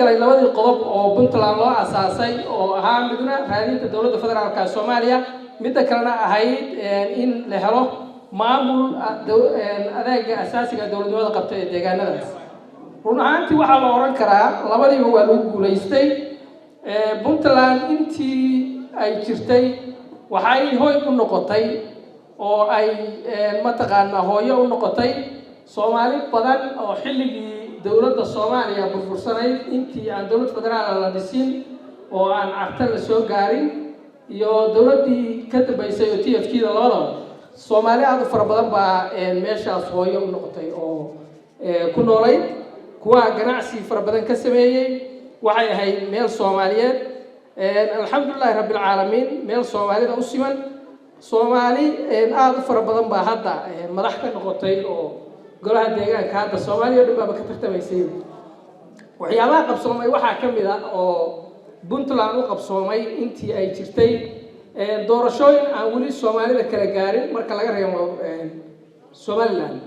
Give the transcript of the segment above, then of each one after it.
Hirgalay labadii qodob oo Puntland loo asaasay, oo ahaa midna raadinta dowladda federaalka Soomaaliya, midda kalena ahayd in la helo maamul adeega asaasiga dowladnimada qabta ee deegaanadaas. Run ahaantii, waxaa la odhan karaa labadiiba waa lagu guulaystay. Puntland intii ay jirtay waxay hoy u noqotay oo ay mataqaanaa hooyo u noqotay Soomaali badan oo xilligii dowladda Soomaaliya burbursanayd, intii aan dowlad federaala la dhisin oo aan Carta la soo gaarin, iyo dowladdii ka dambeysay oo TFG da, labadaba Soomaali aada u fara badan baa meeshaas hooyo u noqotay oo ku noolayd, kuwa ganacsi fara badan ka sameeyey. Waxay ahayd meel Soomaaliyeed, alxamdulilahi rabbilcaalamiin, meel Soomaalida u siman. Soomaali aada u fara badan baa hadda madax ka noqotay oo golaha deegaanka hadda Soomaaliya o dhan baaba ka tartamaysay. Waxyaabaha qabsoomay waxaa ka mid ah oo Puntland u qabsoomay intii ay jirtay doorashooyin aan weli Soomaalida kala gaarin, marka laga reebo Somaliland,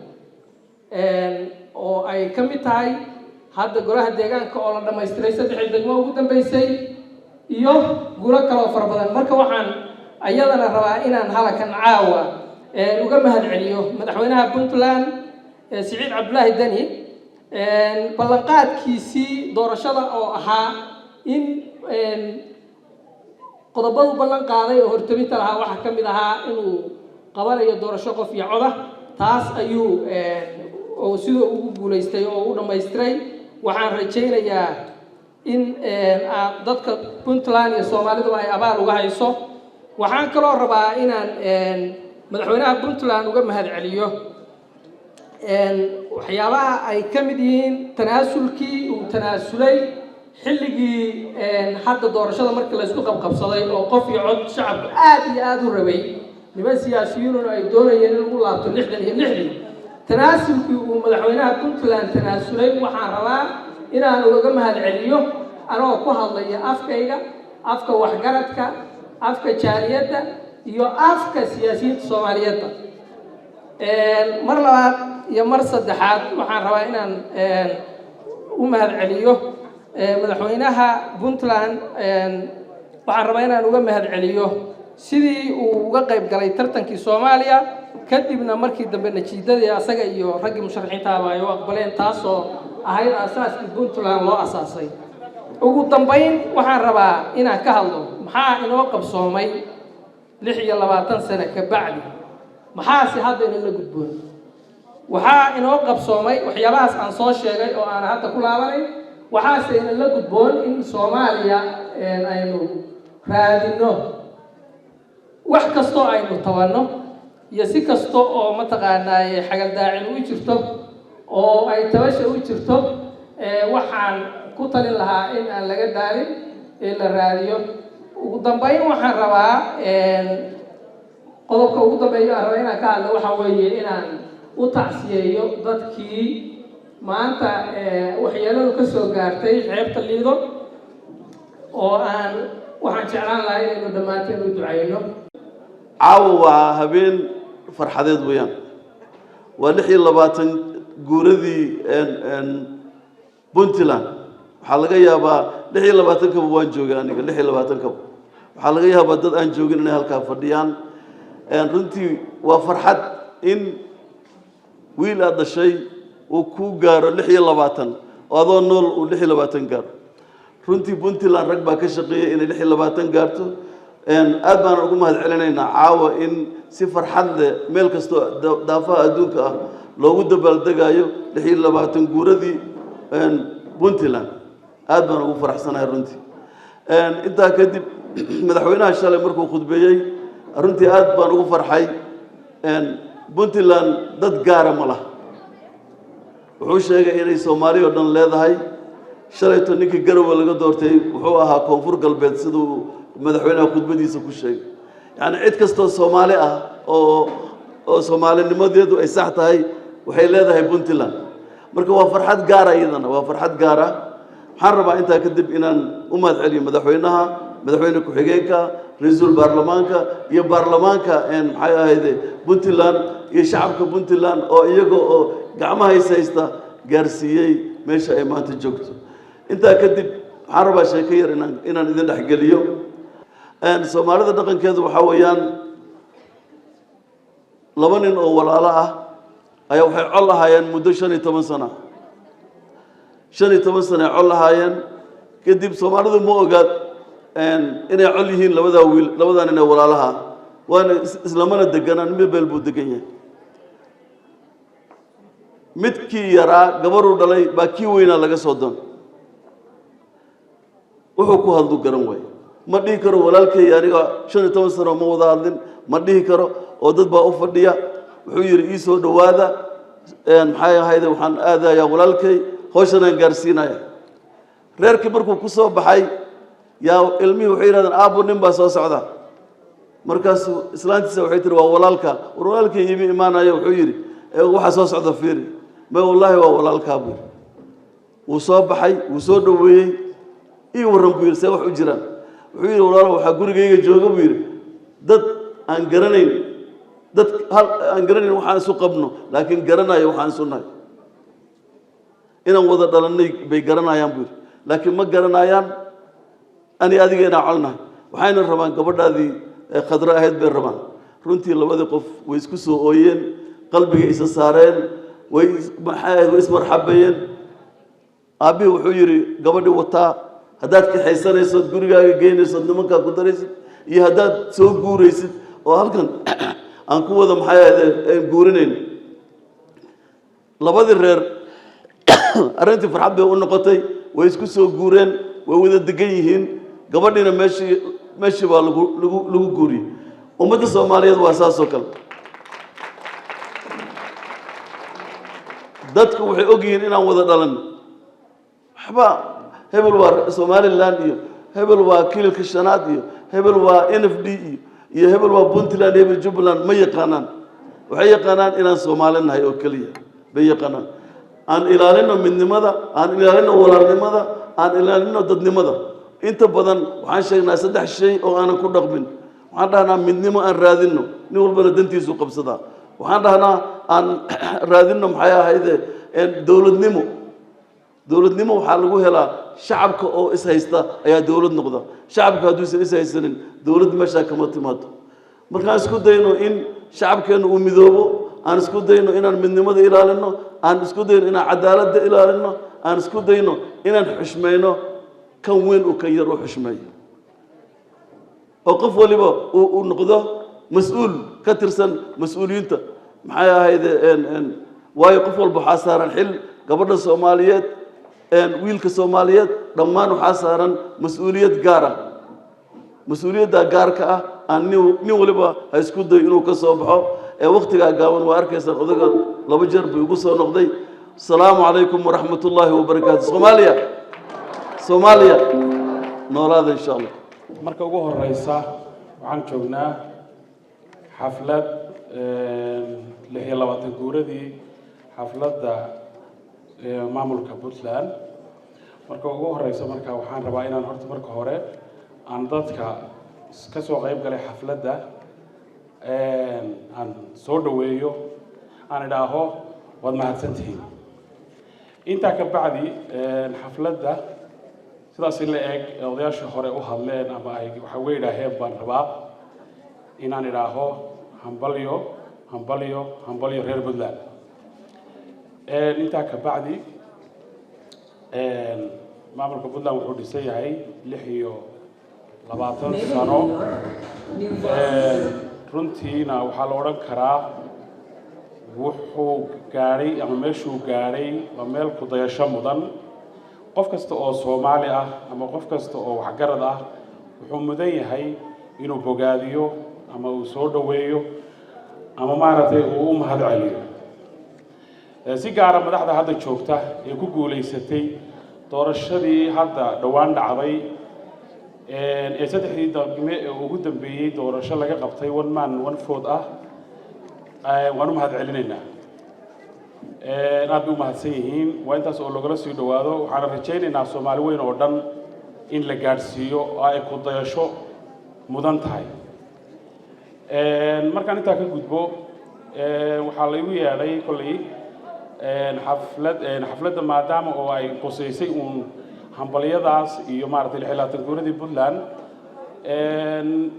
oo ay ka mid tahay hadda golaha deegaanka oo la dhammaystiray saddexdii degmo ugu dambeysay iyo guulo kaloo fara badan. Marka waxaan ayadana rabaa inaan halakan caawa uga mahad celiyo madaxweynaha Puntland, Siciid Cabdulaahi Deni, ballanqaadkiisii doorashada oo ahaa in qodobadu ballan qaaday oo hortabinta lahaa waxaa ka mid ahaa inuu qabanayo doorasho qof iyo coda. Taas ayuu oo sidoo ugu guulaystay oo u dhammaystiray. Waxaan rajaynayaa in dadka Puntland iyo Soomaaliduba ay abaal uga hayso. Waxaan kaloo rabaa inaan madaxweynaha Puntland uga mahad celiyo waxyaabaha ay ka mid yihiin tanaasulkii uu tanaasulay xilligii hadda doorashada markii laysku qabqabsaday oo qof iyo cod shacabku aada iyo aada u rabay, niman siyaasiyiinuna ay doonayeen in lagu laabto 66-dii. Tanaasulkii uu madaxweynaha Puntland tanaasulay waxaan rabaa inaan ugaga mahad celiyo, anagoo ku hadlaya afkayga, afka waxgaradka, afka jaaliyadda iyo afka siyaasiyiinta Soomaaliyeedba. Mar labaad iyo mar saddexaad waxaan rabaa inaan u mahad celiyo madaxweynaha Puntland. Waxaan rabaa inaan uga mahad celiyo sidii uu uga qayb galay tartankii Soomaaliya, kadibna markii dambe natiijadii asaga iyo raggii musharaxiintaaba ay u aqbaleen, taasoo ahayd asaaskii Puntland loo asaasay. Ugu dambayn, waxaan rabaa inaan ka hadlo maxaa inoo qabsoomay 26 sano ka bacdi, maxaase hadda inala gudboon. Waxaa inoo qabsoomay waxyaabahaas aan soo sheegay oo aan hadda ku laabanay. Waxaase inala gudboon in Soomaaliya aynu raadinno. Wax kastoo aynu tabanno iyo si kasta oo mataqaanaaye xagaldaacin u jirto oo ay tabasha u jirto, waxaan ku talin lahaa in aan laga daalin ee la raadiyo. Ugu dambayn, waxaan rabaa, qodobka ugu dambeeyo aan rabaa inaan ka hadlo waxaa weeye inaan u tacsiyeeyo dadkii maanta waxyeeladu ka soo gaartay xeebta Liido, oo aan waxaan jeclaan lahaa inaynu dhammaanteen u ducayno. Caawa waa habeen farxadeed weeyaan. Waa 26 guuradii Puntland. Waxaa laga yaabaa 26-kaba waan joogay aniga. 26-kaba waxaa laga yaabaa dad aan joogin inay halkaa fadhiyaan. Runtii waa farxad in wiil aad dhashay uu ku gaaro 26 oo adoo nool uu 26 gaaro. Runtii Puntland rag baa ka shaqeeyay inay 26 gaarto. Aad baan ugu mahad celinaynaa caawa in si farxad leh meel kastoo daafaha adduunka ah loogu dabaaldegayo 26 guuradii Puntland. Aad baan ugu faraxsanahay runtii. Intaa kadib, madaxweynaha shalay markuu khudbeeyey, runtii aad baan ugu farxay. Puntland dad gaara ma laha. Wuxuu sheegay inay Soomaali oo dhan leedahay. Shalayto ninkii Garowe laga doortay wuxuu ahaa Koonfur Galbeed, siduu madaxweynaha khudbadiisa ku sheegay. Yacni cid kastoo Soomaali ah oo soomaalinimadeedu ay sax tahay waxay leedahay Puntland. Marka waa farxad gaara, iyadana waa farxad gaara. Waxaan rabaa intaa kadib inaan u mahad celiyo madaxweynaha, madaxweyne ku-xigeenka, ra-iisul baarlamaanka iyo baarlamaanka, maxay ahayde, Puntland iyo shacabka Puntland oo iyaga oo gacmaha is haysta gaarsiiyey meesha ay maanta joogto. Intaa kadib waxaan rabaa sheeko yar inaan idin dhexgeliyo. Soomaalida dhaqankeedu waxaa weeyaan, laba nin oo walaalo ah ayaa waxay col ahaayeen muddo 15 sano. 15 sano ay col ahaayeen. Kadib soomaalidu ma ogaad inay col yihiin labadaa wiil, labadaa nin ee walaalaha, waana islamana deganaan, mid beel buu degan yahay. Midkii yaraa gabaruu dhalay baa kii weynaa laga soo doon. Wuxuu ku hadlu garan waaye. Ma dhihi karo walaalkay aniga 15 sano ma wada hadlin, ma dhihi karo oo dad baa u fadhiya. Wuxuu yidhi, "Ii soo dhowaada, maxay ahayde, waxaan aadayaa walaalkay, hawshanaan gaarsiinaya." Reerkii markuu ku soo baxay yaa ilmihii waxay yidhahdeen, "Aabbo, nin baa soo socda." Markaasuu islaantiisa waxay tihi, "Waa walaalka." "War, walaalkay iimi imaanayo." Wuxuu yidhi, "Waxaa soo socda fiiri." "May, wallaahi waa walaalkaa," buu yidhi. Wuu soo baxay, wuu soo dhoweeyey. "Ii warran," buu yidhi, "see wax u jiraan?" Wuxuu yidhi, "Walaalo, waxaa gurigayga jooga," buu yidhi, "dad aan garanayn, dad hal aan garanayn waxaan isu qabno, laakiin garanayo waxaan isu nahay. Inaan wada dhalannay bay garanayaan," buu yidhi, "laakiin ma garanayaan ani adiga inaan colnahay. Waxayna rabaan gabadhaadii khadro ahayd bay rabaan." Runtii labadii qof way isku soo ooyeen, qalbiga isa saareen, way maxay ahayd, way ismarxabeeyeen. Aabbihii wuxuu yidhi, "Gabadhii wataa, haddaad kaxaysanaysood gurigaaga geynaysood nimankaa ku daraysid, iyo haddaad soo guuraysid oo halkan aan ku wada, maxay ahayd, guurinayn." Labadii reer arrintii farxad bay u noqotay. Way isku soo guureen, way wada degan yihiin. Gabadhiina meeshii baa lagu guuriyey. Ummadda Soomaaliyeed waa saas oo kale. Dadku waxay og yihiin inaan wada dhalan. Waxba hebel waa Somaliland iyo hebel waa Kililka Shanaad iyo hebel waa NFD iyo hebel waa Puntland, hebel Jubbaland ma yaqaanaan. Waxay yaqaanaan inaan Soomaali nahay oo keliya bay yaqaanaan. Aan ilaalino midnimada, aan ilaalino walaalnimada, aan ilaalino dadnimada. Inta badan waxaan sheegnaa saddex shay oo aanan ku dhaqmin. Waxaan dhahnaa midnimo aan raadino, nin walbana dantiisu qabsadaa. Waxaan dhahnaa aan raadino, maxay ahayde, dowladnimo. Dowladnimo waxaa lagu helaa shacabka oo ishaysta ayaa dowlad noqda. Shacabka hadduusan ishaysanin, dowlad meeshaa kama timaado. Markaan isku dayno in shacabkeennu uu midoobo, aan isku dayno inaan midnimada ilaalino, aan isku dayno inaan cadaaladda ilaalino, aan isku dayno inaan xushmayno, kan weyn uu kan yar u xushmeeyo, oo qof waliba uu noqdo mas-uul ka tirsan mas-uuliyiinta, maxay ahayde, waayo qof walba waxaa saaran xil. Gabadha Soomaaliyeed, wiilka Soomaaliyeed, dhammaan waxaa saaran mas-uuliyad gaar ah. Mas-uuliyadda gaarka ah aan nin waliba ha isku dayo inuu ka soo baxo. Ee waktigaa gaaban waa arkaysaan, odaga laba jeer buu igu soo noqday. Asalaamu calaykum waraxmat ullaahi wabarakaatu. Soomaaliya, Soomaaliya noolaada, insha Allah. Marka ugu horeysa waxaan joognaa xaflad 26 guuradii xafladda maamulka Puntland. Marka ugu horeysa, marka waxaan rabaa inaan horta marka hore aan dadka ka soo qayb galay xafladda aan soo dhaweeyo, aan idhaaho waad mahadsantihiin. Intaa ka bacdi, xafladda sidaas in la eg odayaashii hore u hadleen ama ay waxa uga idhaaheen baan rabaa inaan idhaaho hambalyo, hambalyo, hambalyo reer Puntland. Intaa ka bacdi, maamulka Puntland wuxuu dhisan yahay 26 sano. Runtiina waxaa la odhan karaa wuxuu gaadhay ama meeshuu gaadhay waa meel ku dayasho mudan. Qof kasta oo Soomaali ah ama qof kasta oo waxgarad ah wuxuu mudan yahay inuu bogaadiyo ama uu soo dhoweeyo ama maaragtay uu u mahad celiyo. Si gaara madaxda hadda joogta ee ku guulaysatay doorashadii hadda dhowaan dhacday ee saddexdii degme ee ugu dambeeyey doorasho laga qabtay one man one vote ah, waan u mahad celinaynaa. Aad bay u mahadsan yihiin. Waa intaas oo lagala sii dhowaado. Waxaana rajaynaynaa Soomaali weyn oo dhan in la gaadhsiiyo oo ay ku dayasho mudan tahay. Markaan intaa ka gudbo, waxaa la igu yeedhay kolley xaflad xafladda maadaama oo ay qusaysay uun Hambalyadaas iyo maaragtay 26 guuradii Puntland,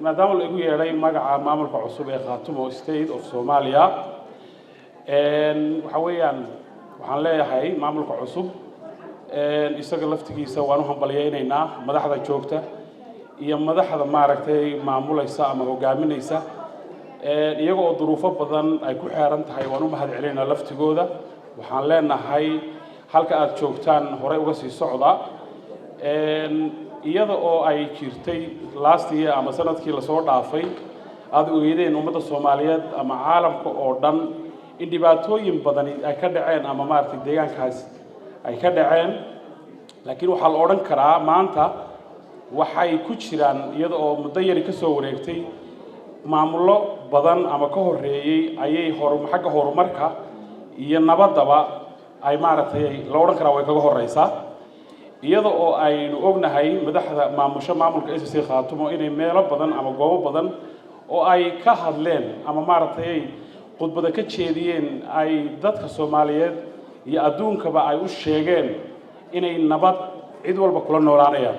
maadaama la igu yeedhay magaca maamulka cusub ee Khaatumo State of Somalia, waxa weeyaan waxaan leeyahay maamulka cusub isaga laftigiisa waan u hambalyaynaynaa, madaxda joogta iyo madaxda maaragtay maamulaysa ama hogaaminaysa, iyaga oo duruufo badan ay ku xeeran tahay. Waan u mahad celinaynaa laftigooda. Waxaan leenahay halka aada joogtaan horey uga sii socda. Iyada oo ay jirtay last year ama sanadkii lasoo dhaafay, aada ogeydeen ummadda Soomaaliyeed ama caalamka oo dhan in dhibaatooyin badani ay ka dhaceen ama maaragtay deegaankaas ay ka dhaceen, laakiin waxaa la odhan karaa maanta waxay ku jiraan, iyada oo muddo yari ka soo wareegtay, maamullo badan ama ka horreeyey ayay hor xagga horumarka iyo nabaddaba ay maaragtay la odhan karaa way kaga horreysaa. Iyada oo aynu ognahay madaxda maamusho maamulka SSC Khaatumo inay meelo badan ama goobo badan oo ay ka hadleen ama maaragtay khudbada ka jeediyeen, ay dadka Soomaaliyeed iyo adduunkaba ay u sheegeen inay nabad cid walba kula noolaanayaan.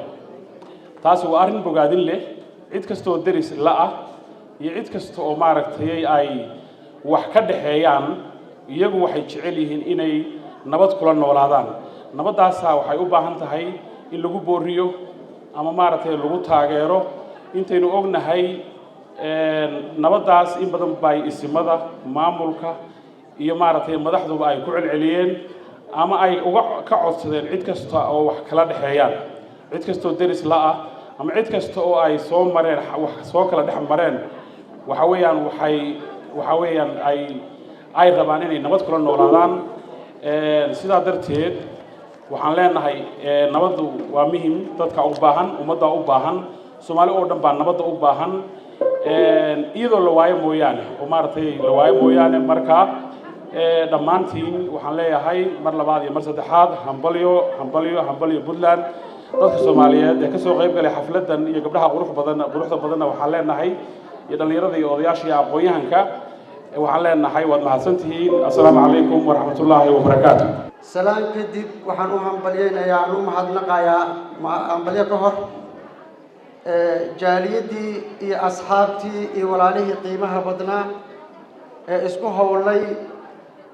Taasi waa arrin bogaadin leh. Cid kasta oo deris la-ah iyo cid kasta oo maaragtay ay wax ka dhexeeyaan, iyagu waxay jecel yihiin inay nabad kula noolaadaan. Nabaddaasaa waxay u baahan tahay in lagu booriyo ama maaragtay lagu taageero. Intaynu ognahay nabaddaas in badan bay isimada maamulka iyo maaragtay madaxduba ay ku celceliyeen ama ay uga ka codsadeen cid kasta oo wax kala dhexeeyaan, cid kasta oo deris la-ah ama cid kasta oo ay soo mareen, wax soo kala dhex mareen. Waxa weeyaan waxay waxa weeyaan ay rabaan inay nabad kula noolaadaan. Sidaa darteed waxaan leenahay nabaddu waa muhim. Dadka u baahan, ummadda u baahan, Soomaali oo dhan baa nabadda u baahan, iyadoo la waayo mooyaane oo maaragtay la waayo mooyaane. Marka dhammaantiin waxaan leeyahay mar labaad iyo mar saddexaad hambalyo, hambalyo, hambalyo Puntland. Dadka Soomaaliyeed ee kasoo qayb galay xafladdan iyo gabdhaha qurux badan, quruxda badanna waxaan leenahay, iyo dhallinyarada iyo odayaasha iyo aqoon-yahanka waxaan leenahay waad mahadsantihiin. Assalaamu calaykum waraxmatullaahi wabarakaatu. Salaan kadib, waxaan u hambalyeynayaa, aan u mahadnaqayaa, hambalyo ka hor, jaaliyaddii iyo asxaabtii iyo walaalihii qiimaha badnaa ee isku howlay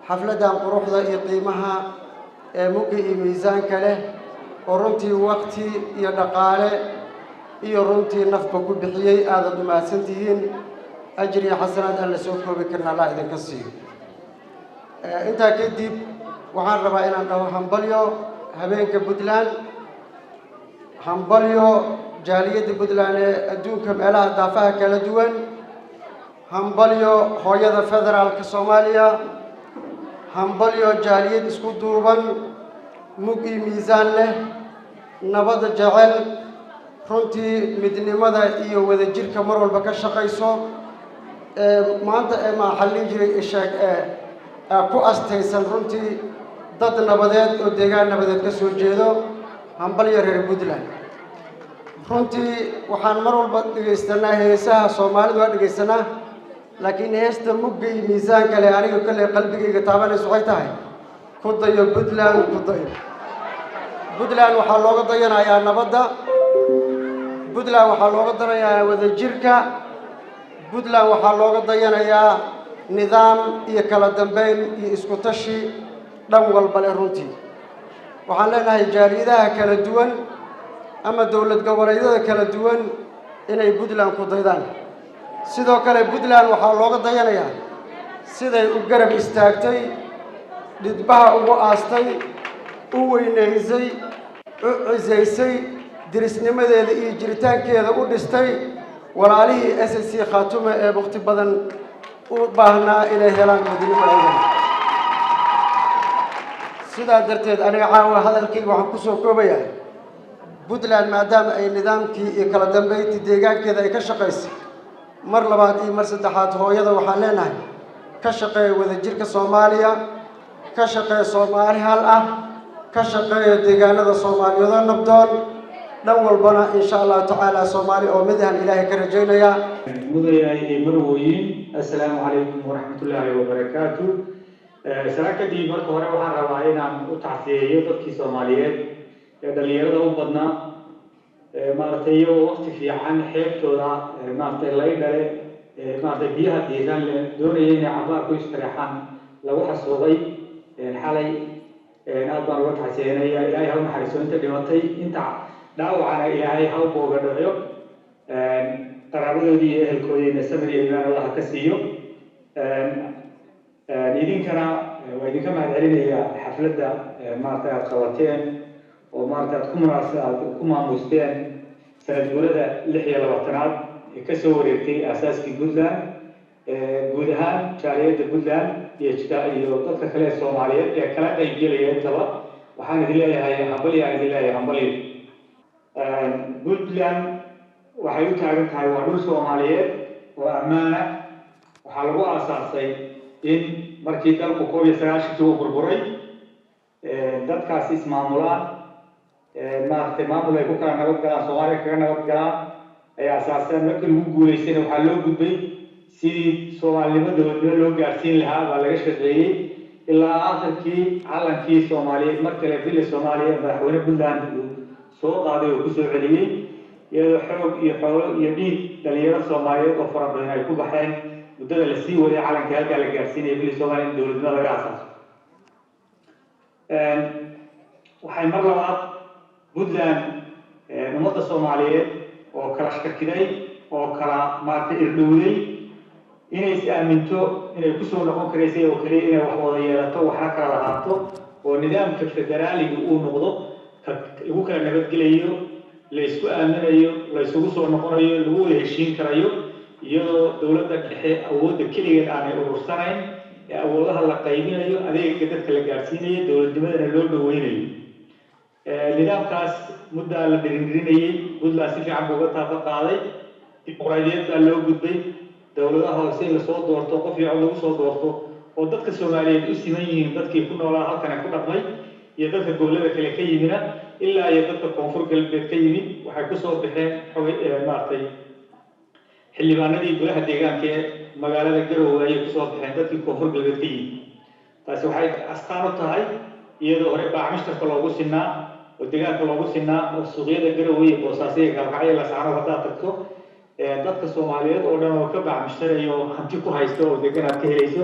xafladdan quruxda iyo qiimaha ee mugga iyo miisaanka leh, oo runtii waqti iyo dhaqaale iyo runtii nafba ku bixiyey. Aadaad u mahadsan tihiin. Ajir iyo xasanaad aan la soo koobi karin Allah idinka siiyo. Intaa kadib waxaan rabaa inaan dhaho hambalyo habeenka Puntland, hambalyo jaaliyadda Puntland ee adduunka meelaha daafaha kala duwan, hambalyo hooyada federaalka Soomaaliya, hambalyo jaaliyad isku duuban, mug iyo miisaan leh, nabadda jecel, runtii midnimada iyo wadajirka mar walba ka shaqayso. Maanta ee maxallin jiray isheeg ee ku astaysan runtii dad nabadeed oo deegaan nabadeed ka soo jeedo. Hambalyo reer Puntland. Runtii waxaan mar walba dhegaystanaa heesaha Soomaalidu, waa dhegaysanaa, laakiin heesta mugga iyo miisaanka leh aniga kolley qalbigayga taabanayso waxay tahay "Ku dayo Puntland, ku dayo Puntland". Waxaa looga dayanayaa nabadda Puntland, waxaa looga dayanayaa wadajirka Puntland, waxaa looga dayanayaa nidaam iyo kala dambeyn iyo isku tashi dhan walba leh. Runtii waxaan leenahay jaaliyadaha kala duwan ama dowlad goboleedyada kala duwan inay Puntland ku daydaan. Sidoo kale Puntland waxaa looga dayanayaa siday u garab istaagtay, dhidbaha ugu aastay, u weynaysay, u cisaysay, dirisnimadeeda iyo jiritaankeeda u dhistay walaalihii SSC Khaatume ee waqti badan u baahnaa inay helaan midnimo aydan. Sidaa darteed aniga caawa hadalkayga waxaan kusoo koobayaa, Puntland maadaama ay nidaamkii iyo kala dambeyntii deegaankeeda ay ka shaqaysay, mar labaad iyo mar saddexaad hooyada waxaan leenahay ka shaqeeya wadajirka Soomaaliya, ka shaqeeya Soomaali hal ah, ka shaqeeya deegaanada Soomaaliyeedoo nabdoon dhan walbana. Insha Allahu tacaala Soomaali oo mid ahan Ilaahay ka rajaynayaa. Mudayahay, marwooyin, assalaamu calaykum waraxmatullaahi wabarakaatu. Salaan kadib, marka hore waxaan rabaa inaan u tacsiyeeyo dadkii Soomaaliyeed. Ee dhalinyarada u badnaa, maaragtay, iyagoo waqti fiican xeebtooda, maaragtay, laydhale, maaragtay, biyaha diiran leh doonaya inay cabaar ku istireexaan, lagu xasuuqay xalay. Aad baan uga taxsiyanaya. Ilaahay ha u naxariiso inta dhimatay, inta dhaawacana Ilaahay ha u booga dhaco, qaraabadoodii iyo ehelkoodiina samir iyo iimaan Allah ka siiyo. Idinkana waa idinka mahad celinayaa xafladda, maaragtay, aad qabateen oo, maaragtay, aad ku munaas aad ku maamuusteen sanad guurada 26aad ee kasoo wareegtay aasaaskii Puntland. Guud ahaan jaaliyadda Puntland iyo iyo dadka kale ee Soomaaliyeed ee kala qaybgelaya intaba waxaan idin leeyahay hambalyo, aan idin leeyahay hambalyo. Puntland waxay u taagan tahay waa dhul Soomaaliyeed oo ammaana. Waxaa lagu aasaasay in markii dalku 91kii uu burburay, dadkaasi ismaamulaan, maaragtay, maamul ay ku kala nabad galaan, Soomaaliya kaga nabad galaan ay aasaaseen. Markii lagu guulaystayna waxaa loo gudbay sidii Soomaalinimo dowladnimo loo gaarsiin lahaa baa laga shaqeeyey, ilaa aakhirkii calankii Soomaaliyeed mar kale Villa Soomaaliya madaxweyne Puntland uu soo qaaday oo kusoo celiyey, iyadoo xoog iyo xoolo iyo dhiig dhalinyaro Soomaaliyeed oo fara badan ay ku baxeen muddada la sii waday calanka halkaa la gaarsiinaya Villa Soomaaliya in dowladnimo laga asaaso. Waxay mar labaad Puntland ummadda Soomaaliyeed oo kala shakiday oo kala, maaragtay, irdhowday inay is aaminto inay kusoo noqon karaysay oo keliya inay wax wada yeelato, waxna kala lahaato, oo nidaamka federaaliga uu noqdo ka lagu kala nabadgelayo, la isku aaminayo, la isugu soo noqonayo, lagu wada heshiin karayo, iyadoo dowladda dhexe awoodda keligeed aanay urursanayn ee awoodaha la qaybinayo, adeega dadka la gaarsiinayo, dowladnimadana loo dhaweynayo. Nidaamkaas muddaa la dhiringelinayey. Puntland si fiican buu uga taaba qaaday. Dimuqraadiyad baa loo gudbay, dowladaha hoose in lasoo doorto, qof iyo cod lagu soo doorto, oo dadka Soomaaliyeed u siman yihiin, dadkii ku noolaa halkan ku dhaqmay iyo dadka gobollada kale ka yimina, ilaa iyo dadka Koonfur Galbeed ka yimid waxay kusoo baxeen xogay, maaragtay, xildhibaanadii golaha deegaanka ee magaalada Garowe ayay kusoo baxeen dadkii Koonfur Galbeed ka yimid. Taasi waxay astaan u tahay, iyadoo hore baacmishtarka loogu sinaa oo deegaanka loogu sinaa oo suuqyada Garowe iyo Boosaaso iyo Gaalkacyo, Laascaanood haddaad tagto, dadka Soomaaliyeed oo dhan oo ka baacmishtarayo oo hanti ku haysta oo degan aad ka helayso,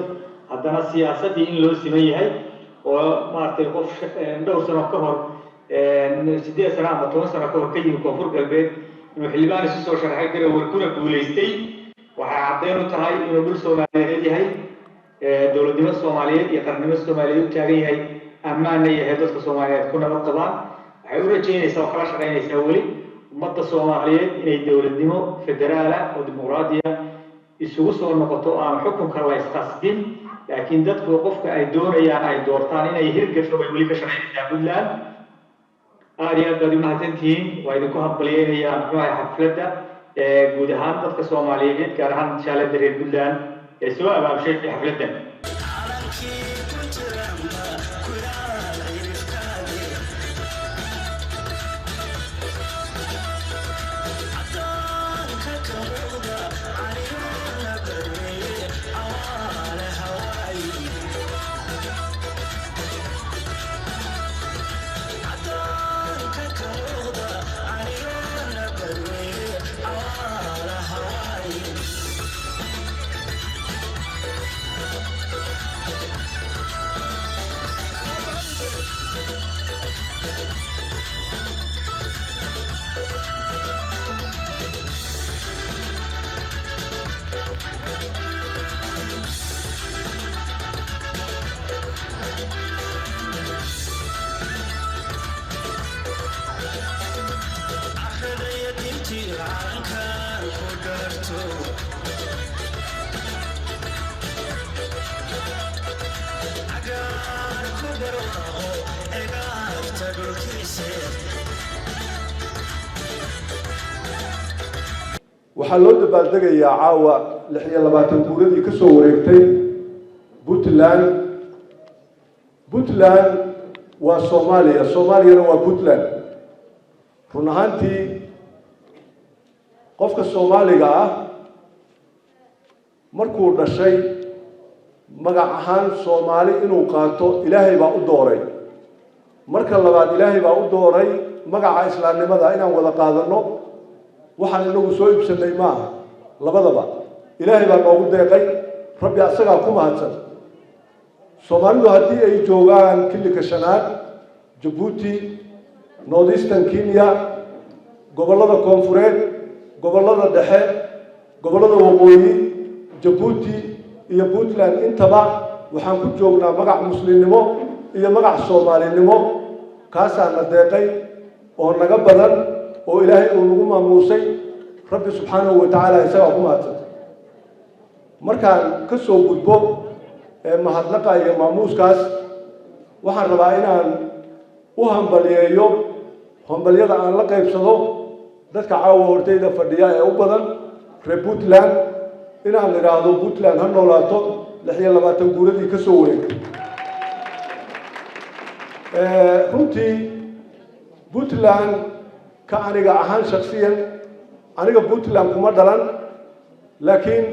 haddana siyaasaddii in loo siman yahay oo, maaragtay, qof dhowr sano ka hor, 8 sano ama 10 sano ka hor ka yimi Koonfur Galbeed inuu xildhibaan isu soo sharxay Garowe kuna guulaystay, waxay caddeyn u tahay inuu dhul Soomaaliyeed yahay, dowladnimo Soomaaliyeed iyo qarannimo Soomaaliyeed u taagan yahay, ammaanna yahay, dadka Soomaaliyeed ku nabad qabaan. Waxay u rajaynaysaa oo kala shaqaynaysaa weli ummadda Soomaaliyeed inay dowladnimo federaala oo dimuqraadiya isugu soo noqoto, oo aan xukunka la isqasbin, laakiin dadku qofka ay doonayaan ay doortaan, inay hirgasho bay weli ka shaqaynaysaa Puntland. Aad iyo aad baad umahadsantihiin. Waa idinku hambalyeynayaa, muxuu ahay, xafladda guud ahaan dadka Soomaaliyeed, gaar ahaan jaaliyadda reer Puntland ee soo abaabshay xafladdan. Waxaa loo dabaaldegayaa caawa 26 guuradii ka soo wareegtay Puntland. Puntland waa Soomaaliya, Soomaaliyana waa Puntland. Run ahaantii, qofka Soomaaliga ah markuu dhashay, magac ahaan Soomaali inuu qaato Ilaahay baa u dooray. Marka labaad, Ilaahay baa u dooray. Magaca islaamnimada inaan wada qaadano waxaan inagu soo iibsanay maaha. Labadaba Ilaahay baa noogu deeqay, Rabbi asagaa ku mahadsan. Soomaalidu haddii ay joogaan Kililka Shanaad, Jabuuti, Northeastern Kenya, gobollada koonfureed, gobollada dhexe, gobollada waqooyi, Jabuuti iyo Puntland intaba, waxaan ku joognaa magac muslimnimo iyo magac soomaalinimo. Kaasaa na deeqay oo naga badan oo Ilaahay uu nagu maamuusay. Rabbi subxaanahu wa tacaala isagaa ku mahadsan. Markaan ka soo gudbo mahadnaqa iyo maamuuskaas, waxaan rabaa inaan u hambaliyeeyo, hambalyada aan la qaybsado dadka caawa hortayda fadhiya ee u badan reer Puntland, inaan idhaahdo Puntland ha noolaato, 26 guuradii ka soo wareegtay. Runtii Puntland ka aniga ahaan, shaksiyan aniga Puntland kuma dhalan, laakiin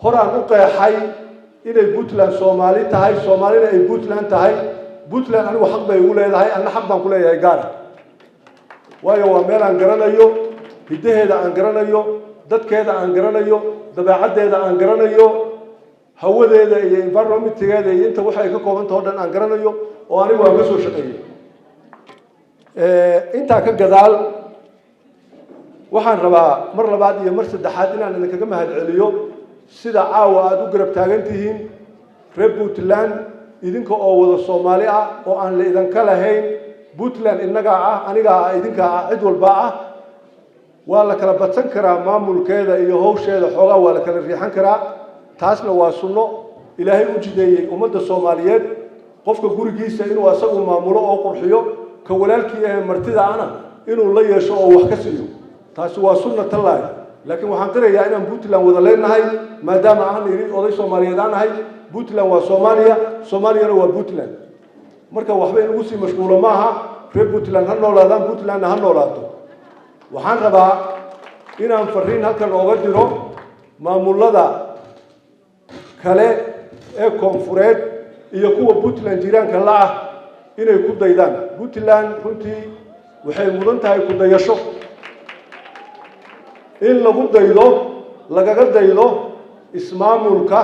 horaan u qeexay inay Puntland Soomaali tahay, Soomaalina ay Puntland tahay. Puntland anigu xaq bay igu leedahay, anna xaq baan ku leeyahay gaara, waayo waa meel aan garanayo, hiddaheeda aan garanayo, dadkeeda aan garanayo, dabeecaddeeda aan garanayo, hawadeeda iyo environment-igeeda iyo inta waxay ka koobantah o dhan aan garanayo oo anigu aan ka soo shaqeeyey. Intaa ka gadaal, waxaan rabaa mar labaad iyo mar saddexaad inaan idinkaga mahadceliyo sida caawa aada u garab taagan tihiin reer Puntland, idinka oo wada Soomaali ah oo aan la idinka lahayn. Puntland innagaa ah, anigaa ah, idinkaa ah, cid walbaa ah. Waa la kala badsan karaa maamulkeeda iyo hawsheeda, xoogaa waa la kala riixan karaa. Taasna waa sunno Ilaahay u jideeyey ummadda Soomaaliyeed, qofka gurigiisa inuu asagu maamulo oo qurxiyo, ka walaalkii ee martida ana inuu la yeesho oo wax ka siiyo. Taasi waa sunnatallaahi. Laakiin waxaan qirayaa inaan Puntland wada leenahay, maadaama aan idhi oday Soomaaliyeed aan ahay. Puntland waa Soomaaliya, Soomaaliyana waa Puntland. Marka waxba in lagu sii mashquulo maaha. Reer Puntland ha noolaadaan, Puntlandna ha noolaato. Waxaan rabaa inaan fariin halkan ooga diro maamulada kale ee koonfureed iyo kuwa Puntland jiraanka la ah inay ku daydaan Puntland. Runtii waxay mudan tahay ku dayasho, in lagu daydo, lagaga daydo ismaamulka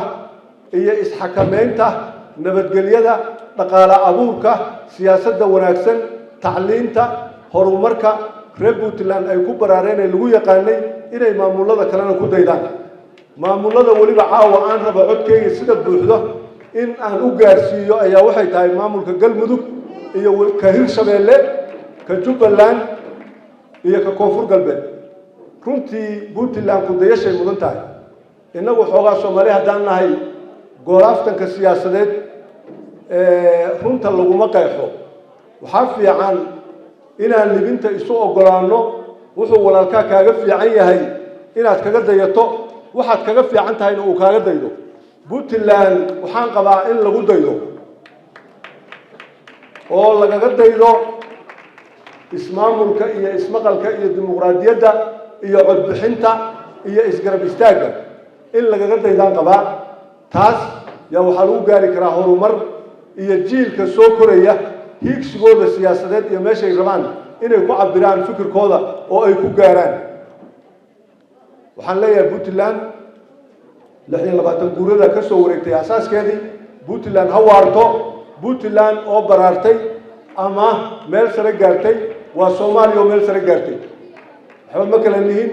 iyo isxakameynta, nabadgelyada, dhaqaale abuurka, siyaasadda wanaagsan, tacliinta, horumarka reer Puntland ay ku baraareen ee lagu yaqaanay, inay maamulada kalena ku daydaan. Maamulada weliba caawa aan raba codkeyga sida buuxdo in aan u gaarsiiyo ayaa waxay tahay maamulka Galmudug iyo ka Hirshabeelle, ka Jubbaland iyo ka Koonfur Galbeed. Runtii Puntland kudayashay mudan tahay. Innagu xoogaa Soomaali haddaan nahay, goolaaftanka siyaasadeed runta laguma qeexo. Waxaa fiican inaan libinta isu oggolaanno. Wuxuu walaalkaa kaaga fiican yahay inaad kaga dayato, waxaad kaga fiican tahayna uu kaaga daydo. Puntland waxaan qabaa in lagu daydo oo lagaga daydo ismaamulka iyo ismaqalka iyo dimuqraadiyadda iyo codbixinta iyo isgarab istaagga in lagaga daydaan qabaa. Taas yaa waxaa lagu gaari karaa horumar iyo jiilka soo koraya hiigsigooda siyaasadeed iyo meeshay rabaan inay ku cabiraan fikirkooda oo ay ku gaaraan. Waxaan leeyahay Puntland 26 guurada ka soo wareegtay asaaskeedii, Puntland ha waarto. Puntland oo baraartay ama meel sare gaartay waa Soomaaliya oo meel sare gaartay. Waxba ma kala nihin,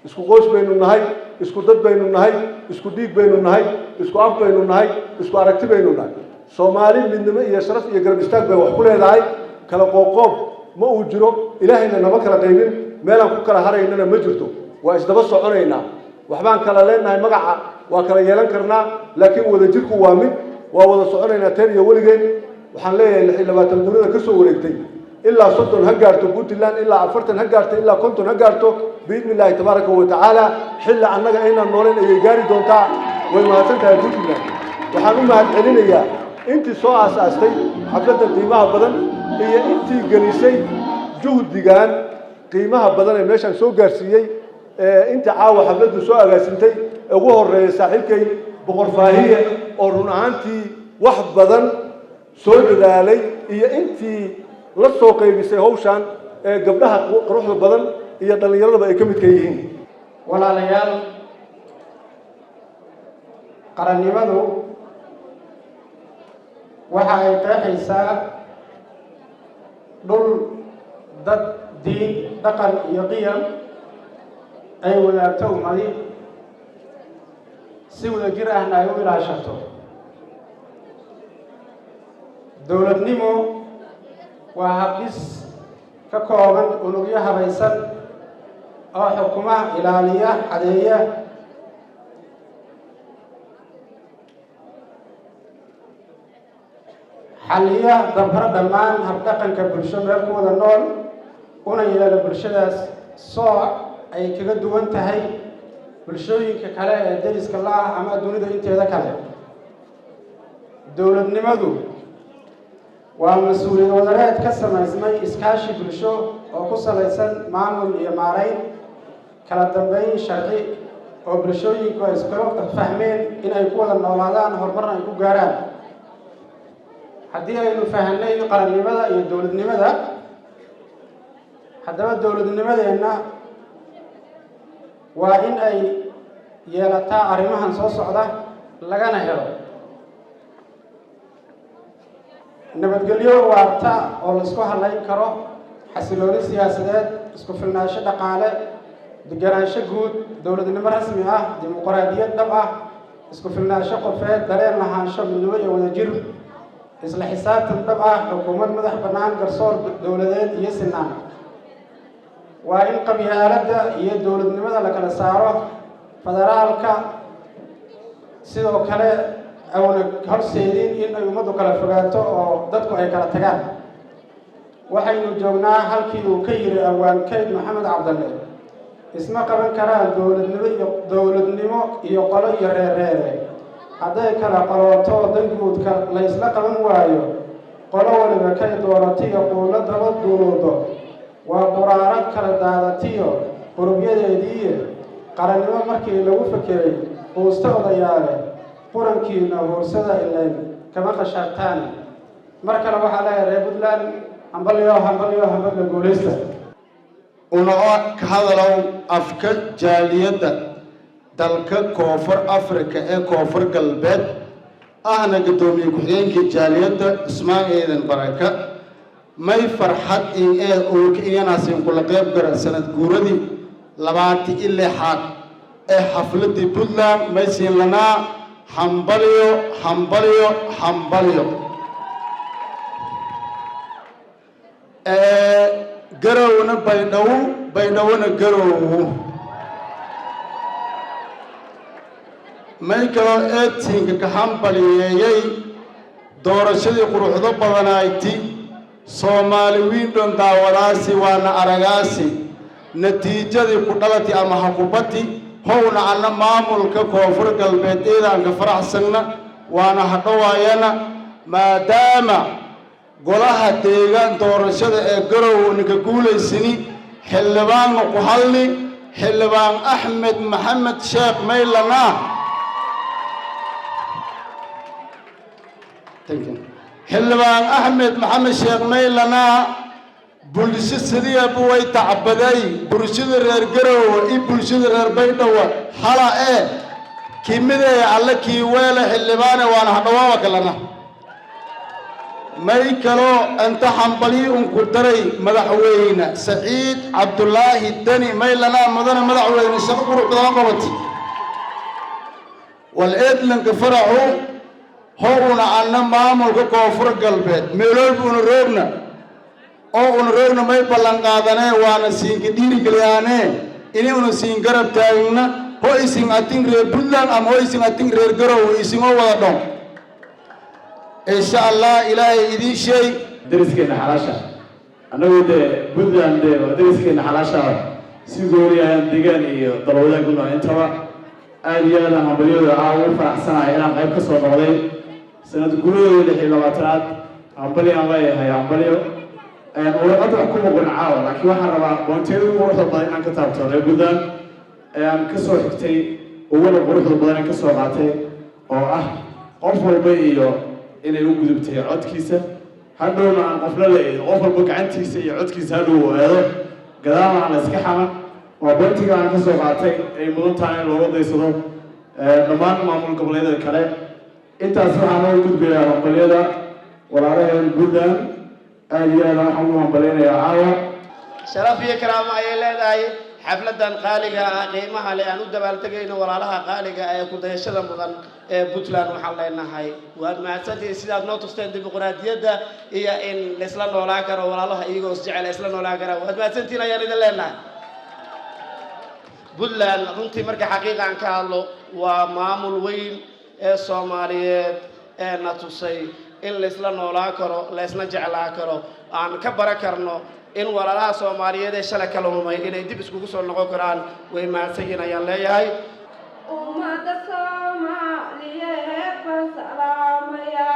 isku qoys baynu nahay, isku dad baynu nahay, isku dhiig baynu nahay, isku af baynu nahay, isku aragti baynu nahay. Soomaali midnimo iyo sharaf iyo garab istaag bay wax ku leedahay. Kala qoobqoob ma uu jiro, Ilaahayna nama kala qaybin, meelaan ku kala haraynana ma jirto. Waa isdaba soconaynaa. Waxbaan kala leenahay, magaca waa kala yeelan karnaa, laakiin wadajirku waa mid. Waa wada soconaynaa teen iyo weligeen. Waxaan leeyahay 26 guurada ka soo wareegtay ilaa 30 ha gaarto Puntland, ilaa 40 ha gaarto, ilaa 50 ha gaarto, biidni Illaahi tabaaraka wa tacaala. Xilli annaga aynaan nooleen ayay gaari doontaa. Way mahadsan tahay Puntland. Waxaan u mahad celinayaa intii soo aasaastay xafladda qiimaha badan iyo intii gelisay juhdigan qiimaha badan ee meeshaan soo gaarsiiyey, inta caawa xafladdu soo agaasintay, ugu horeeya saaxiibkay Boqor Faahiye oo run ahaantii wax badan soo dadaalay, iyo intii la soo qaybisay hawshan. Ee gabdhaha quruxda badan iyo dhallinyaradaba ay ka midka yihiin. Walaalayaal, qarannimadu waxa ay qeexaysaa dhul, dad, diin, dhaqan iyo qiyam ay wadaagto ummadi, si wadajir ahna ay u ilaashato. Dowladnimo waa habdhis ka kooban unugyo habaysan oo xukuma, ilaaliya, xadeeya, xalliya, dabro dhammaan habdhaqanka bulsho meel ku wada nool, una yeelo bulshadaas sooc ay kaga duwan tahay bulshooyinka kale ee deriska la ah ama dunida inteeda kale. Dowladnimadu waa mas-uuliyad wadareed ka samaysmay iskaashi bulsho oo ku salaysan maamul iyo maarayn, kala dambeyn sharci oo bulshooyinku ay iskula fahmeen inay ku wada noolaadaan, horumarna ay ku gaaraan. Haddii aynu fahanay qarannimada iyo dowladnimada, haddaba dowladnimadeenna waa in ay yeelataa arrimahan soo socda lagana helo: nabadgelyo waarta oo laisku halayn karo, xasilooni siyaasadeed, isku filnaansho dhaqaale, deganaansho guud, dowladnimo rasmi ah, dimuqraadiyad dhab ah, isku filnaansho qofeed, dareen lahaansho midnimo iyo wadajir, isla xisaabtan dhab ah, xukuumad madax bannaan, garsoor dowladeed iyo sinaan. Waa in qabyaaladda iyo dowladnimada la kala saaro. Federaalka sidoo kale auna horseedin in ay ummaddu kala fogaato oo dadku ay kala tagaan. Waxaynu joognaa halkii uu ka yiri Awaan Kayd Maxamed Cabdalle: "Isma qaban karaan dowladnimo iyo dowladnimo iyo qolo iyo reerreere. Hadday kala qalooto danguudka la ysla qaban waayo, qolo waliba kay dooratiyo quulo daba duuluudo, waa quraarad kala daadatiyo qurubyadeediiye. Qarannimo markii lagu fekeray quusta odayaale, qurankiina huursada ilayn kama qashaabtaane." Mar kale waxaa leeyahay reer Puntland: hambalyo, hambalyo, hambalyo, guulaysta. Unoo ka hadalow afka jaaliyadda dalka Koonfur Africa ee Koonfur Galbeed, ahna guddoomiye ku-xigeenka jaaliyadda Cusmaan Eedan Baraka, may farxad in ee ooka inanaasin kula qayb gara sanad guuradii 26aad ee xafladdii Puntland. May siin lanaa hambalyo, hambalyo, hambalyo. Garowna Baydhawo, Baydhawona Garowo. May kaloo eedtiinka ka hambaliyeeyey doorashadii quruxdo badanayti Soomaali wiindhon daawadaasi waana aragaasi natiijadii ku dhalati ama hakubati howna. Anna maamulka Koonfur Galbeed eedaanka faraxsanna waana hadhowaayana, maadaama golaha deegaan doorashada ee Garow ninka guulaysani xildhibaanna ku hadli, Xildhibaan Axmed Maxamed Sheekh Maylana. Xildhibaan Axmed Maxamed Sheekh Maylana, bulsho sidiiaba way tacbaday bulshada reer Garowe iyo bulshada reer Baydhawa hala ee kimidee alle kii weele xildhibaane waana hadhawaawa kalena. May kaloo inta hambalyi unku daray madaxweyne Saciid Cabdulaahi Deni. Maylanaa mudane madaxweyne, shaqo qurux badan qabati wal eedlanka faraxu ho una. Anna maamulka Koonfur Galbeed meeloolba una roogna oo una roogna may ballan qaadanee waana siinka dhiirigeliyaanee ini una siin garab taagna, ho isin atin reer Puntland ama ho isin atin reer Garowe, isinoo wada dhon, insha Allah Ilaahay idiin sheeg. Dariskeenna xalaasha annagu dee Puntland dee waa dariskeenna xalaasha, si gooni ayaan deegaan iyo dalwadaag u nahay intaba. Aad iyo aad aan hambalyada ah ugu faraxsanahay inaan qayb ka soo noqday sanad guuradooda 26aad. Hambalyo aan leeyahay, hambalyo. Warqadda wax kuma qorin caawa, laakiin waxaan rabaa boontiyada ugu quruxda badan inaan ka taabto reer Puntland ee aan ka soo xigtay, uguna quruxda badan aan ka soo qaatay, oo ah qof walba iyo inay u gudubtay codkiisa. Hadhowna aan qofna la eedin, qof walba gacantiisa iyo codkiisa hadhow uu aado, gadaalna aan la iska xaman. Waa bantiga aan ka soo qaatay ay mudan tahay in looga daysado dhammaan maamul goboleedyada kale. Intaas waxaan uga gudbayaa hambalyada walaalaheen Puntland. Aada iyo aad waxaan ugu hambalyaynayaa caawa. Sharaf iyo karaamo ayay leedahay xafladan qaaliga ah, qiimaha leh, aan u dabaaltegayno walaalaha qaaliga ah ee ku-dayashada mudan ee Puntland. Waxaan leenahay waad mahadsantihiin sidaad noo tusteen dimuqraadiyadda iyo in laisla noolaan karo, walaalaha iyagoo isjecel isla noolaan karaan. Waad mahadsantihiin ayaan idin leenahay. Puntland runtii, marka xaqiiqa aan ka hadlo, waa maamul weyn ee Soomaaliyeed ee na tusay in laisla noolaan karo, laisna jeclaan karo, aan ka baran karno in walaalaha Soomaaliyeed ee shalay kala lumay inay dib iskugu soo noqon karaan. Way mahadsan yihiin ayaan leeyahay. Ummadda Soomaaliyeed baan salaamaya.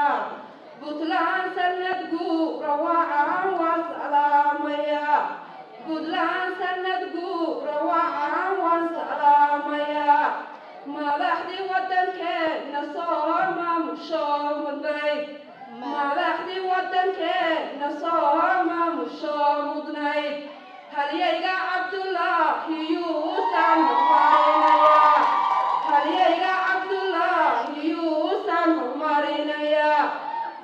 Puntland sanad guura wacan waan salaamaya. Puntland sanad guura wacan waan salaamaya. Madaxdii waddankeenna soo maamusho mudnayd, madaxdii waddankeenna soo maamusho mudnayd, halyayga Cabdullaahi yuusan horumarinayaa, halyayga Cabdullaahi yuusan horumarinayaa.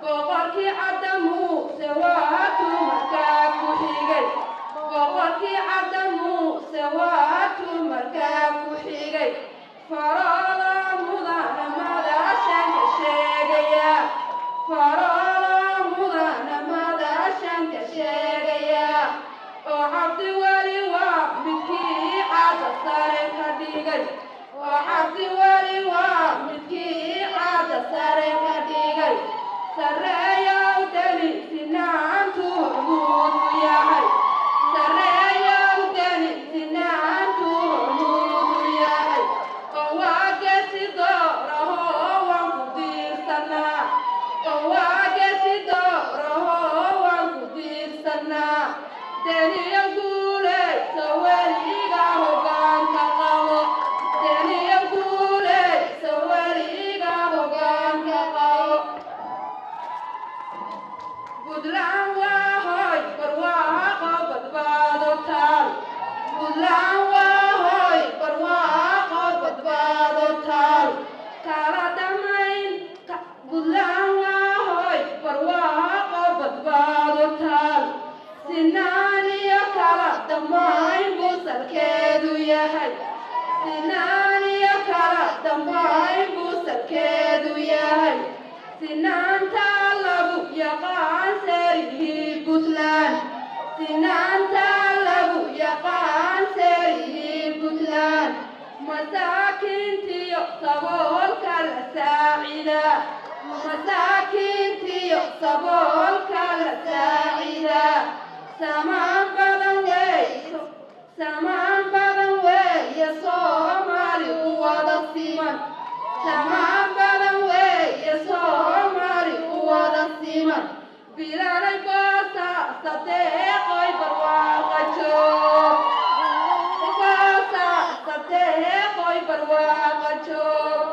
Boqorkii Cadda Muuse waa tumarkaa ku xigay, boqorkii Cadda Muuse waa tumarkaa ku xigay. Faroola mudana madashanka sheegaya, faroola mudana madashanka sheegaya, oo Cabdi Weli waa midkii caada sare ka dhigay, oo Cabdi Weli waa midkii caada sare ka dhigay. Sarreeyow Deni, sinaantu hormuud u yahay. Sarreeyow Deni, sinaantu hormuud u yahay, oo waa geesi dooraho, waan ku diirsanaa, oo waa geesi dooraho, waan ku diirsanaa. Deniyo guuleyso, weliga hoggaanka qabo. Deniyo guuleyso, weliga hoggaanka qabo. Puntland waa hoy barwaaqo badbaado taal. Puntland waa hoy barwaaqo badbaado taal, kala damayn. Puntland waa hoy barwaaqo badbaado taal, sinaan iyo kala damayn buu salkeedu yahay, sinaan iyo kala damayn buu salkeedu yahay. Sinaanta lagu yaqaan seerihii Puntland, sinaanta lagu yaqaan seerihii Puntland, masaakiintiyo saboolka la saacida, masaakiintiyo saboolka la saacida. Samaan badan wey, samaan badan weeye, Soomaali u wada siman. Samaan badan weeye, Soomaali u wada siman. Bilanay boosa sadeeqoy barwaaqa joog, boosa sadeeqoy barwaaqa joog.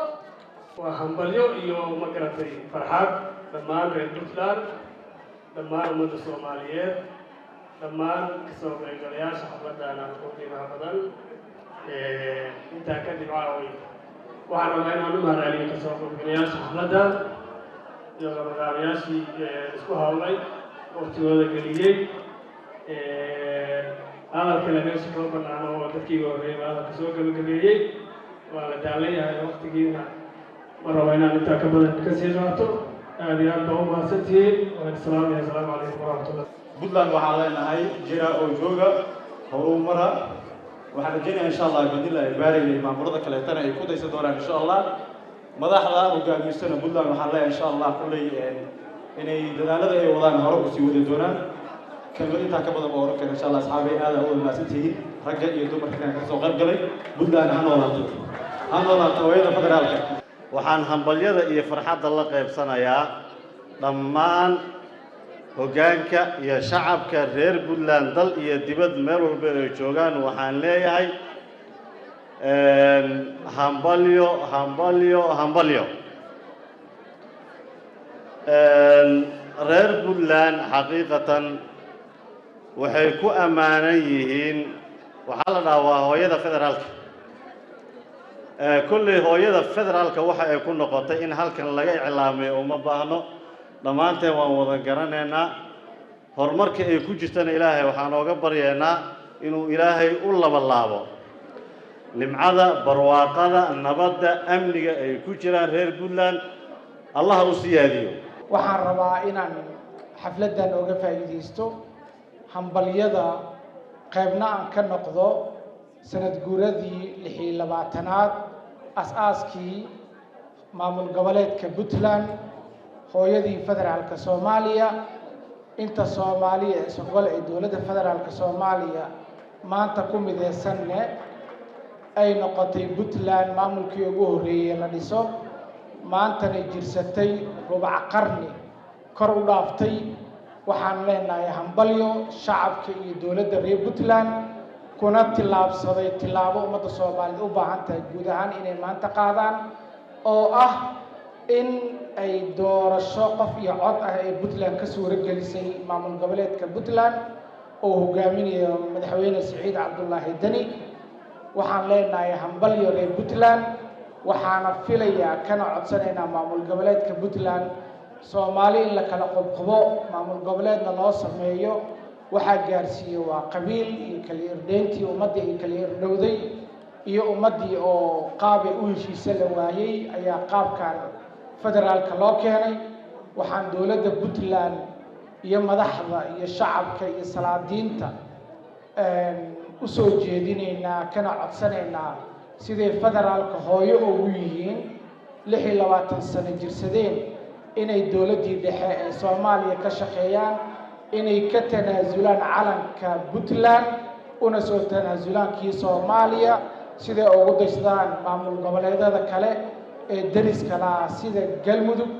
Waa hambalyo iyo, ma garatay, farxad dhammaan reer Puntland, dhammaan ummadda Soomaaliyeed, dhammaan kasoo qaybgalayaasha xafladana u qiimaha badan. Intaa kadib, caaway waxaan rabaa inaan u mahadceliyo kasoo qaybgalayaasha xafladda iyo qabanqaabayaashii isku hawlay, waqtigooda geliyey. Hadal kale meesha kama banaano oo dadkii horreeyay baa hadalka soo gabagabeeyey. Waa la daalan yahay, waqtigiina ma rabo inaan intaa ka badan kasii qaato. Aad iyo aad baa u mahadsantihiin, waan salaamaya. Asalaamu calaykum waraxmatullah. Puntland waxaan leenahay jira oo jooga, horumara. Waxaan rajaynayaa, insha Allah, badila ay baarayna maamulada kaleetana ay ku daysan doonaan, insha Allah. Madaxda hogaaminsana Puntland waxaan leeyahay, insha Allah, kulley inay dadaalada ay wadaan hore usii wadi doonaan. Kelmad intaa ka badan oo oran kara, insha Allah. Asxaabay, aad aa u mahadsantihiin, ragga iyo dumarka kan kasoo qayb galay. Puntland ha noolaato, ha noolaato hooyada federaalka. Waxaan hambalyada iyo farxadda la qaybsanayaa dhammaan hoggaanka iyo shacabka reer Puntland, dal iyo dibad, meel walba ay joogaan. Waxaan leeyahay hambalyo, hambalyo, hambalyo. Reer Puntland xaqiiqatan waxay ku ammaanan yihiin, waxaa la dhahaa waa hooyada federaalka. Kolley hooyada federaalka waxa ay ku noqotay in halkan laga iclaamiyo uma baahno, dhammaanteen waan wada garanaynaa. Horumarka ay ku jirtana Ilaahay waxaan ooga baryaynaa inuu Ilaahay u labalaabo nimcada, barwaaqada, nabadda, amniga ay ku jiraan reer Puntland, Allaha u siyaadiyo. Waxaan rabaa inaan xafladdan oga faa'iidaysto hambalyada, qaybna aan ka noqdo sanad guuradii 26aad as-aaskii maamul goboleedka Puntland, hooyadii federaalka Soomaaliya. Inta Soomaaliya ee sogol ee dowladda federaalka Soomaaliya maanta ku mideysanne ay noqotay Puntland maamulkii ugu horreeyey la dhiso, maantana jirsatay rubac qarni kor u dhaaftay. Waxaan leenahay hambalyo shacabka iyo dowladda reer Puntland, kuna tillaabsaday tillaabo ummadda Soomaaliyeed u baahan tahay guud ahaan inay maanta qaadaan, oo ah in ay doorasho qof iyo cod ah ee Puntland ka suuro gelisay maamul goboleedka Puntland oo hogaaminayo Madaxweyne Siciid Cabdulaahi Deni. Waxaan leenahay hambalyo reer Puntland. Waxaana filayaa kana codsanaynaa maamul goboleedka Puntland, Soomaali in la kala qobqobo, maamul goboleedna loo sameeyo, waxaa gaarsiiyey waa qabiil iyo kala irdheyntii ummaddii ay kala irdhowday iyo ummaddii oo qaabay u heshiisa la waayey ayaa qaabkan federaalka loo keenay. Waxaan dowladda Puntland iyo madaxda iyo shacabka iyo salaadiinta u soo jeedinaynaa kana codsanaynaa siday federaalka hooyo ugu yihiin, 26 sano jirsadeen, inay dowladdii dhexe ee Soomaaliya ka shaqeeyaan, inay ka tanaasulaan calanka Puntland una soo tanaasulaan kii Soomaaliya, siday ugu daysadaan maamul goboleedyada kale ee deriska lahaa sida Galmudug,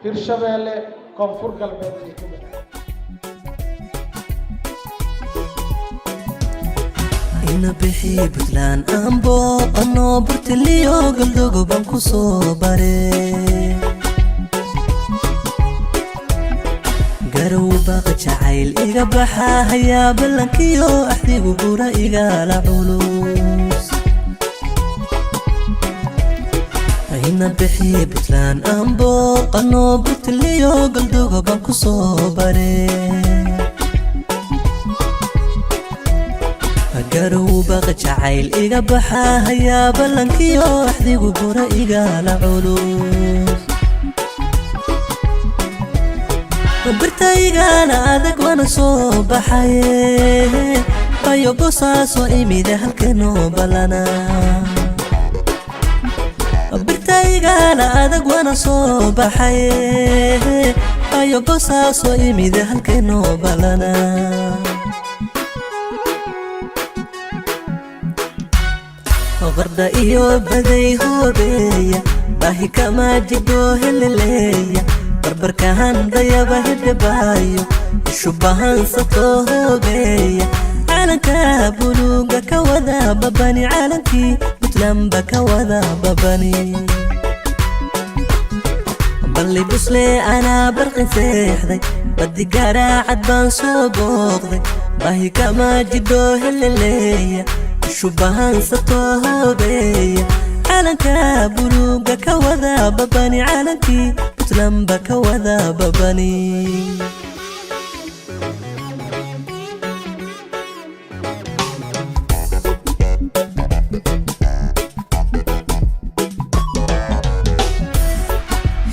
Hirshabeelle, Koonfur Galbeed iyo Jubbaland. Ina bixi Puntland aan booqano, Burtiliyo Galdogo baan ku soo bare, Garow baqa jacayl iga baxa hayaa, ballankiyo axdigu bura igala culus. Ina bixi Puntland aan booqano, Burtiliyo Galdogo baan ku soo bare, Garow baqa jacayl iga baxa hayaa, ballankiyo axdigu bura igala culus. Birtaygana adag wana soo baxaye, bayo Bosaaso imide halkanoo balana. Birtaygana adag wana soo baxaye, bayo Bosaaso imide halkanoo balana. Qarda iyo baday hoobeeya, baahi kama jidho heleleeya, barbarkahan dayaba hidhibaayo, ishubahansato hoobeeya, calanka buluuga ka wada babani, calankii Puntlandba ka wada babani. Balli Busle anaa barqin seexday, badi garaacad baan soo booqday, baahi kama jidho heleleeya, ishubahansato hoobeeya, calanka buluuga ka wada babani, calankii Puntlandba ka wada babani.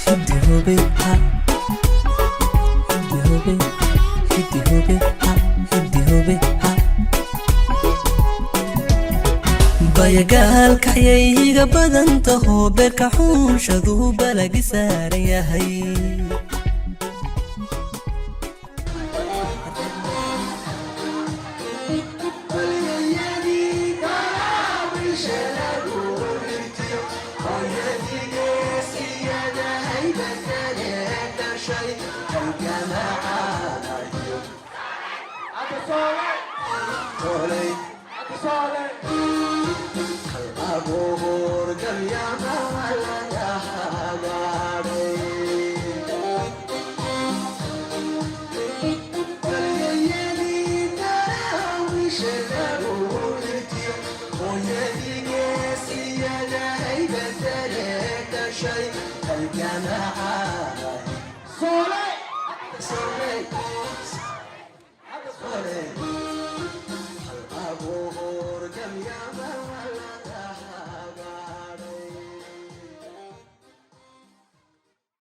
Hiddi hobe ha, hiddi hobe, hiddi hobe ha, hiddi hobe ha. Bayagaalkacyay iga badan taho, beerka xuunshaduu balagi saaran yahay. Halgamaha.